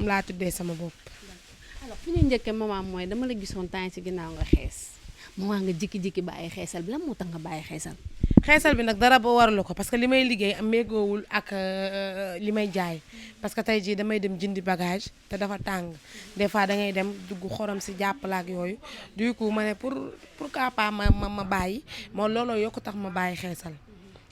laa tuddee sama bopp. alors fi ñuy njëkkee maman mooy dama la gisoon temps ci ginnaaw nga xees maman nga jikki-jikki bàyyi xeesal bi lan moo tax nga bàyyi xeesal. xeesal bi nag dara ba waralu ko parce que li may liggéey am méegoowul ak li may jaay parce que tey jii damay dem jëndi bagage te dafa tàng des fois da ngay dem dugg xorom si jàppalaak yooyu du coup ma ne pourquoi pas ma bàyyi moo looloo yokku tax ma bàyyi xeesal.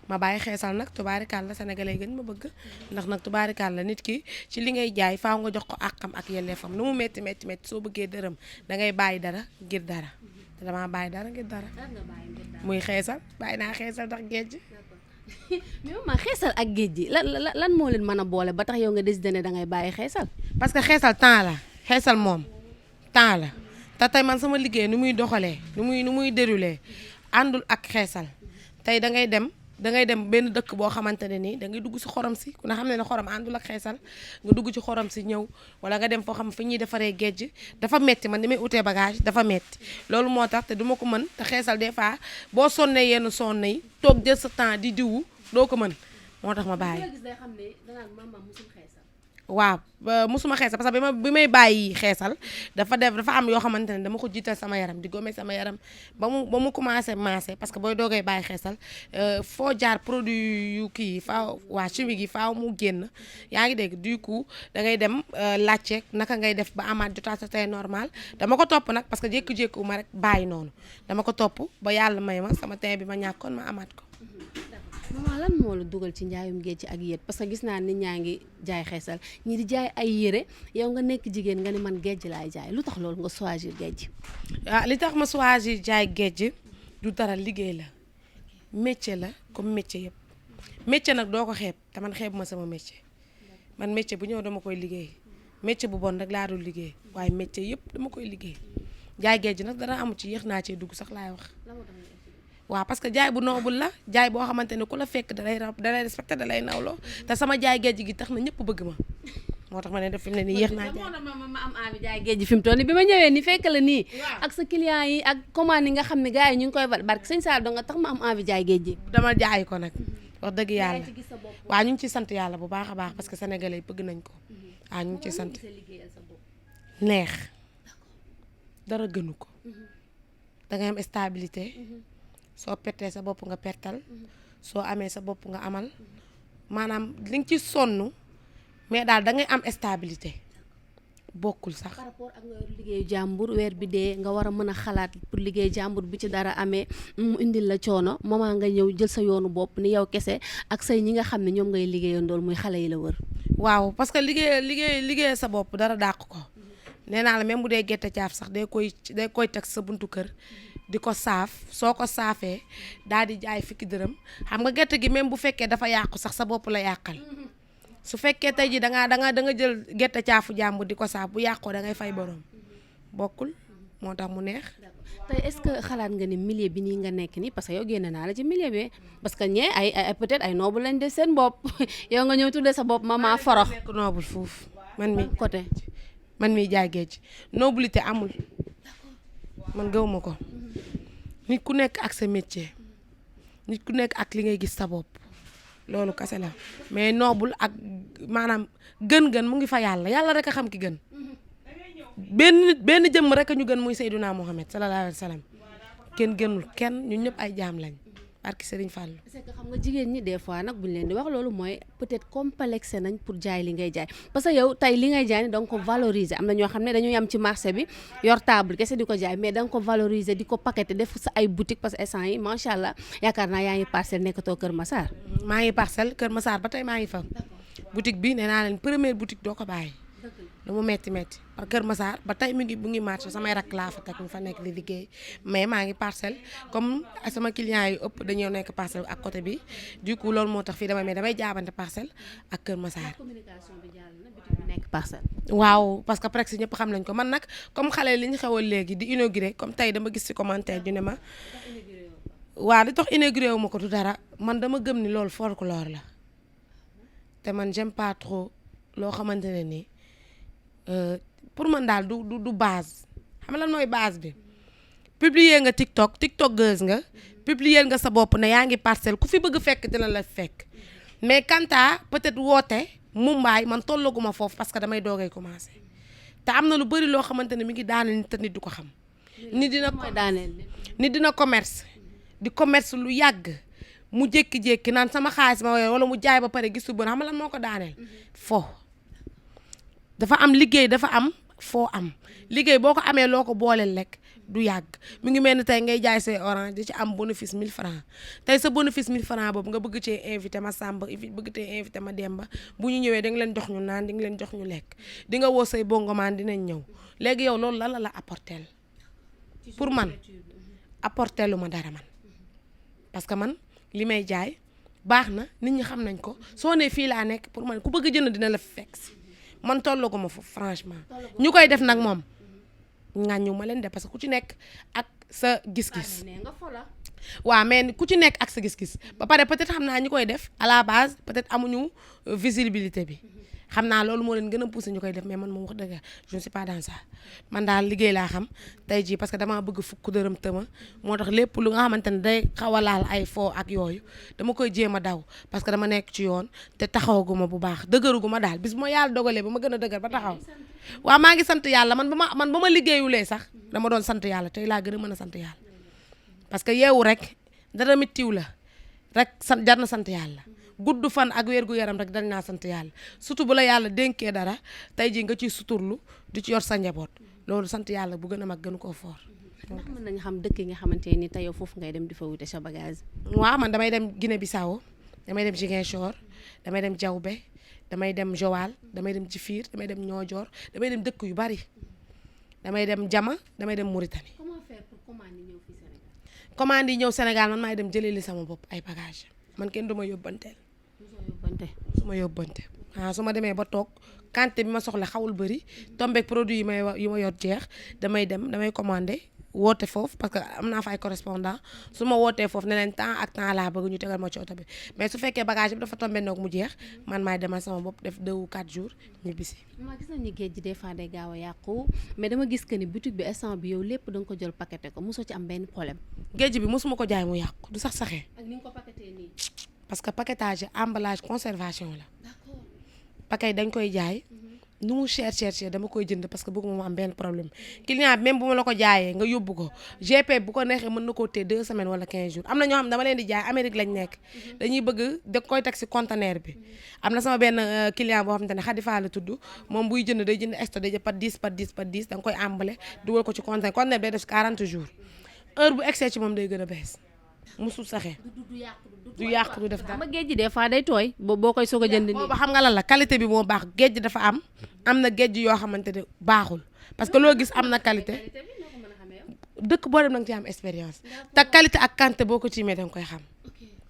ma bàyyi xeesal nag tubaarikàlla sénégalais gën ma bëgg ndax nag tubaarikàlla nit ki ci li ngay jaay faaw nga jox ko àqam ak yelleefam nu mu metti soo bëggee dërëm da ngay bàyyi dara ngir dara te damaa bàyyi dara ngir dara. muy xeesal bàyyi naa xeesal ndax géej gi. mais maman xeesal ak géej gi lan moo leen mën a boole ba tax yow nga décidé ne dangay bàyyi xeesal. parce que xeesal temps la xeesal moom temps la te tey man sama liggéey nu muy doxalee nu muy déroulé àndul ak xeesal tey da ngay dem benn dëkk boo xamante ne nii da ngay dugg si xorom si ku ne xam ne xorom àndul ak xeesal nga dugg ci xorom si ñëw wala nga dem foo xam fi ñuy defaree géej dafa metti man ni may utee bagage dafa metti loolu moo tax te duma ko mën te xeesal des fois boo sonnee yenn sonn yi toog jël sa temps di diwu doo ko mën moo tax ma bàyyi. waaw musuma xeesal parce que bi may bàyyi xeesal dafa am yoo xamante ne dama ko jiital sama yaram di gome sama yaram ba mu commencé maase parce que booy doogee bàyyi xeesal foo jaar produit yu kii faaw waa chimique yi faaw mu génn yaa ngi dégg du coup da ngay dem laajte naka ngay def ba amaat jotaat sa tey normal dama ko topp nag parce que jékku-jékku ma rek bàyyi noonu dama ko topp ba yàlla may ma sama tey bi ma ñàkkoon ma amaat ko. maman lan moo la dugal ci njaayum géej ak yéet parce que gis naa nit ñaa ngi jaay xeesal ñi di jaay ay yére yow nga nekk jigéen nga ni man géej laay jaay lu tax loolu nga choisir géej. waaw li tax ma choisir jaay géej du dara liggéey la métier la comme métier yëpp métier nag doo ko xeeb te man xeeb ma sama métier man métier bu ñëw dama koy liggéey métier bu bon rek laa dul liggéey waaye métier yëpp dama koy liggéey jaay géej nag dara amu ci yéex naa cee dugg sax laay wax. waaw parce que jaay bu noobul la jaay boo xamante ne ku la fekk dalay respecté dalay nawloo te sama jaay géej gi tax na ñëpp bëgg ma moo tax ma ne def fi mu ne nii yéex naa jaay ma am envie jaay géej gi fi mu toll nii bi ma ñëwee ni fekk la nii ak sa client yi ak commande yi nga xam ne gars yi ñu ngi koy barke sëñ Sall da nga tax ma am envie jaay géej gi dama jaay ko nag wax dëgg yàlla waaw ñu ngi ci sant yàlla bu baax a baax parce que sénégalais bëgg nañ ko waaw ñu ngi ci sant neex dara gënu ko da ngay am stabilité soo pertee sa bopp nga pertal soo amee sa bopp nga amal maanaam li nga ci sonn mais daal da ngay am stabilité bokkul sax. par rapport ak nga liggéeyu jàmbur weer bi dee nga war a mën a xalaat pour liggéey jàmbur bi ci dara amee mu indil la coono moment nga ñëw jël sa yoonu bopp ni yow kese ak say ñi nga xam ne ñoom ngay liggéeyandool muy xale yi la wër. waaw parce que liggéey sa bopp dara dàq ko nee naa la même bu dee gerte caaf sax day koy teg sa buntu kër. di ko saaf soo ko saafee daal di jaay fukki dërëm xam nga gerte gi même bu fekkee dafa yàqu sax sa bopp la yàqal su fekkee tey ji da nga jël gerte caafu jàmbur di ko saaf bu yàqoo da ngay fay borom bokkul moo tax mu neex. tey est-ce que xalaat nga ni milieu bi nii nga nekk nii parce que yow génne naa la ci milieu bi parce que ñee ay peut-être ay noobu lañ def seen bopp yow nga ñëw tuddee sa bopp maman forox. nekk noobul foofu man mi côté man miy jaay géej nobilité amul man gëwuma ko. nit ku nekk ak sa métier nit ku nekk ak li ngay gis sa bopp loolu kase la mais noobul ak maanaam gën-gën mu ngi fa yàlla rek a xam ki gën benn jëmm rek a ñu gën muy Seydina Mohamed sallallahu alayhi wa sallam kenn gënul kenn ñun ñëpp ay jaam lañ barki Serigne Fall. c'est que xam nga jigéen ñi des fois nag bu ñu leen di wax loolu mooy peut-être complexé nañ pour jaay li ngay jaay parce que yow tey li ngay jaay ni da nga ko valoriser am na ñoo xam ne dañuy am ci marché bi yor table kese di ko jaay mais da nga ko valoriser di ko paqueté def sa ay boutique parce que instant yi macha allah yaakaar naa yaa ngi Parcelles nekkatoo Kër Massar. maa ngi Parcelles Kër Massar ba tey maa ngi fa. boutique bi nee naa leen première boutique doo ko bàyyi. lu mu metti par Kër Massar ba tey mu ngi marché samay rak laa fa teg ñu fa nekk di liggéey mais maa ngi Parcelles comme sama clients yi ëpp dañoo nekk Parcelles ak côté bi du coup loolu moo tax fii damay jaabante Parcelles ak Kër Massar. communication bi jàll na boutique bi nekk Parcelles. waaw parce que presque ñëpp xam nañ ko man nag comme xale li ñu xewal léegi di inauguré comme tey dama gis ci commentaire ñu ne ma. waaw li tax inauguré wu ma ko du dara man dama gëm ni loolu folklore la te man j'aime pas trop loo xamante ne nii. pour man daal du base xam nga lan mooy base bi publier nga tiktokeuse nga publier nga sa bopp ne yaa ngi Parcelles ku fi bëgg fekk dina la fekk mais kanta peut-être woote Mumbaay man tollaguma foofu parce que damay doogay commencé te am na lu bëri loo xamante ne mi ngi daaneel nit te nit du ko xam. nit dina commerce di commerce lu yàgg mu jékki-jékki naan sama xaalis ma wala mu jaay ba pare gisu bën xam lan moo ko daaneel foo dafa am liggéey dafa am foo am liggéey boo ko amee loo ko booleel lekk du yàgg mu ngi mel ni tey ngay jaay say orange di ci am bénéfice 1000 francs tey sa bénéfice 1000 francs boobu nga bëgg cee invité ma Samba bëgg cee invité ma Demba bu ñu ñëwee di nga leen jox ñu naan di nga leen jox ñu lekk di nga woo say bongomaan dinañ ñëw léegi yow loolu la la apporter pour man apporter lu ma dara man parce que man li may jaay baax na nit ñi xam nañ ko soo ne fii laa nekk pour man ku bëgg jënd dina la fekk si man tolloo ko ma foofu franchement ñu koy def nag moom ŋàññu ma leen de parce que ku ci nekk ak sa gis-gis waaw mais ku ci nekk ak sa gis-gis ba pare peut-être xam naa ñi koy def à la base peut-être amuñu visibilité bi xam naa loolu moo leen gën a poussé ñu koy def mais man moom wax dëgg je ne suis pas dans ça man daal liggéey laa xam tey jii parce que damaa bëgg fukk dërëm tëma moo tax lépp lu nga xamante ne day xaw a laal ay foo ak yooyu dama koy jéem a daw parce que dama nekk ci yoon te taxawaguma bu baax dëgëruguma daal bis bu ma yàlla dogalee ba ma gën a dëgër ba taxaw waaw maa ngi sant yàlla man ba ma liggéeyulee sax dama doon sant yàlla tey laa gën a mën a sant yàlla parce que yeewu rek dara mittiw la rek jar na sant yàlla gudd fan ak wér gu yaram rek dañ naa sant yàlla surtout bu la yàlla dénkee dara tey jii nga ciy suturlu di ci yor sa njaboot loolu sant yàlla bu gën a mag gën koo foor. ndax mën nañu xam dëkk yi nga xamante ni tey yow foofu ngay dem di fa wute sa bagage. waaw man damay dem Guinée Bissau damay dem Ziguinchor damay dem Diaoubé damay dem Joal damay dem Djifir damay dem Niodior damay dem dëkk yu bari damay dem Jama damay dem Mauritanie. comment faire pour commande yi ñëw fii Sénégal. commande yi ñëw Sénégal man maay dem jëlee li sama bopp ay bagage man kenn du ma yóbbanteel. su ma yóbbante su ma demee ba toog quantité bi ma soxla xawul bëri tombeek produit yi ma yor jeex damay commandé woote foofu parce que am naa fa ay correspondant su ma wootee foofu ne leen temps ak temps laa bëgg ñu tegal ma ci oto bi mais su fekkee bagage bi dafa tombé noog mu jeex man maay demal sama bopp def 2 ou 4 jours ñibbisi. ma gis nañu géej gi des fois day gaaw a yàqu mais dama gis que ni boutique bi instant bi yow lépp da nga ko jël paqueté ko mosoo ci am benn problème. géej bi mosuma ko jaay mu yàqu du sax saxee. ak ni nga ko paqueté nii. parce que paquetage emballage conservation la. d'accord. paquet dañ koy jaay nu mu cher dama koy jënd parce que bëgguma mu am benn problème client bi même bu ma la ko jaayee nga yóbbu ko GP bu ko neexee mën na koo téye 2 semaines wala 15 jours am na ñoo xam dama leen di jaay Amérique lañ nekk dañuy bëgg da koy teg ci conteneur bi am na sama benn client boo xamante ne Khadifa la tudd moom buy jënd day jënd extra day jël par 10 da nga koy emballé dugal ko ci conteneur bi day def 40 jours heure bu excès ci moom day gën a bees musul saxee du yàqu du def dara. xam nga géej gi des fois day tooy boo koy soog a jënd nii. booba xam nga lan la qualité bi moo baax géej dafa am na géej yoo xamante ne baaxul parce que loo gis am na qualité dëkk boo dem da nga ci am expérience te qualité ak quantité boo ko ciimee da nga koy xam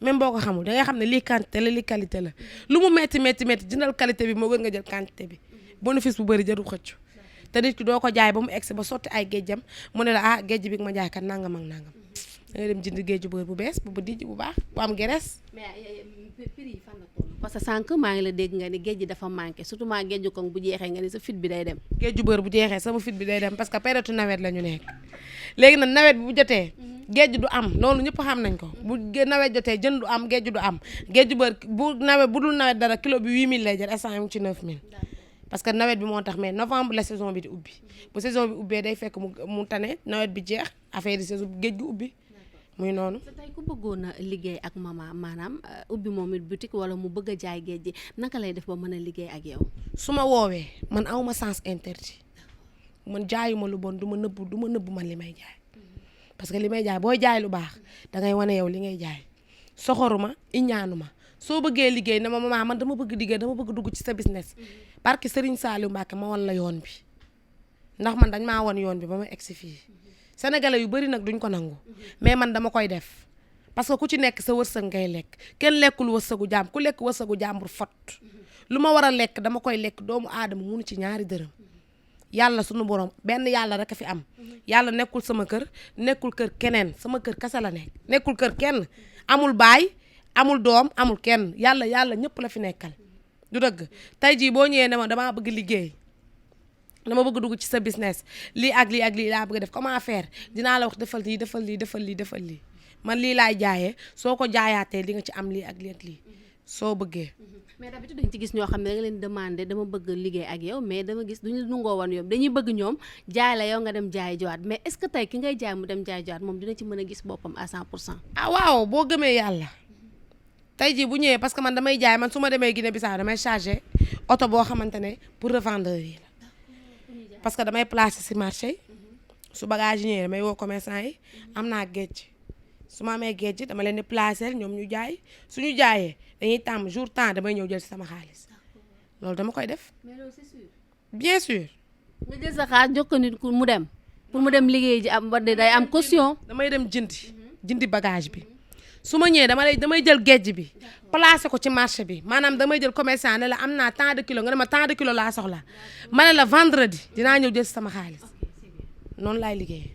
même boo ko xamul da ngay xam ne lii quantité la lii qualité la lu mu metti jëndal qualité bi moo gën nga jël quantité bi bénéfice bu bëri jarul xëcc te nit ki doo ko jaay ba mu egsi ba sotti ay géejam mu ne la géej bi ma jaay kat nangam ak nangam da ngay dem jënd géeju bër bu bees bu dijj bu baax bu am gerees. mais prix yi fan la toll. parce que sànq maa ngi la dégg nga ni géej gi dafa manqué surtout maa géeju koŋ bu jeexee nga ni sa fit bi day dem. géeju bër bu jeexee sama fit bi day dem parce que période nawet la ñu nekk léegi nag nawet bi bu jotee. géej du am loolu ñëpp xam nañ ko bu nawet jotee jën du am géej du am géeju bër bu dul nawet dara kilo bi 8000 lay jar instant mu ci 9000. parce que nawet bi moo tax mais novembre la saison bi di ubbi bu saison bi ubbee day fekk mu tane nawet bi jeex affaire yi saison géej gi ubbi. muy noonu. tey ku bëggoon a liggéey ak mama maanaam ubbi moom it boutique wala mu bëgg a jaay géej gi naka lay def ba mën a liggéey ak yow. su ma woowee man awma sens interdit man jaayuma lu bon du ma nëbbu man li may jaay parce que li may jaay booy jaay lu baax dangay wane yow li ngay jaay soxoruma iñaanuma soo bëggee liggéey ne ma mama man dama bëgg liggéey dama bëgg dugg ci sa business parce que Serigne Saliou Mbacké ma wan la yoon bi ndax man dañ maa wan yoon bi ba ma egsi fii. Sénégalais yu bari nag duñ ko nangu mais man dama koy def parce que ku ci nekk sa wërsëg ngay lekk kenn lekkul wërsëgu jaam ku lekk wërsëgu jàmbur fot lu ma war a lekk dama koy lekk doomu aadama munu ci ñaari dërëm yàlla sunu borom benn yàlla rek a fi am yàlla nekkul sama kër nekkul kër keneen sama kër kasa la nekk nekkul kër kenn amul baay amul doom amul kenn yàlla ñëpp la fi nekkal du dëgg tey jii boo ñëwee ne ma damaa bëgg liggéey dama bëgg dugg ci sa business lii ak lii laa bëgg def comment faire dinaa la wax defal lii man lii laay jaayee soo ko jaayaatee li nga ci am lii ak lii soo bëggee. mais d'habitude dañ ci gis ñoo xam ne da nga leen demander dama bëgg liggéey ak yow mais dama gis duñu nungoo woon yow dañuy bëgg ñoom jaay la yow nga dem jaay jiwaat mais est-ce que tey ki ngay jaay mu dem jaay jiwaat moom dina ci mën a gis boppam à 100%. ah waaw boo gëmee yàlla tey jii bu ñëwee parce que man damay jaay man su ma demee Guinée Bissau damay chargé oto boo xamante ne pour revendeur yi la parce que damay placer ci marché yi su bagage yi ñëwee damay woo commerçant yi am naa géej su ma amee géej dama leen di placer ñoom ñu jaay suñu jaayee dañuy tàmm jour temps damay ñëw jël ci sama xaalis loolu dama koy def. mais loolu c'est sûr. bien sûr. nga jël sa xaalis jox ko nit ku mu dem pour mu dem liggéey ji am ba day am caution. damay dem jëndi bagage bi su ma ñëwee damay jël géej bi placer ko ci marché bi maanaam damay jël commerçant ne la am naa tant de kilos nga ne ma tant de kilos laa soxla ma ne la vendredi dinaa ñëw jël ci sama xaalis noonu laay liggéey.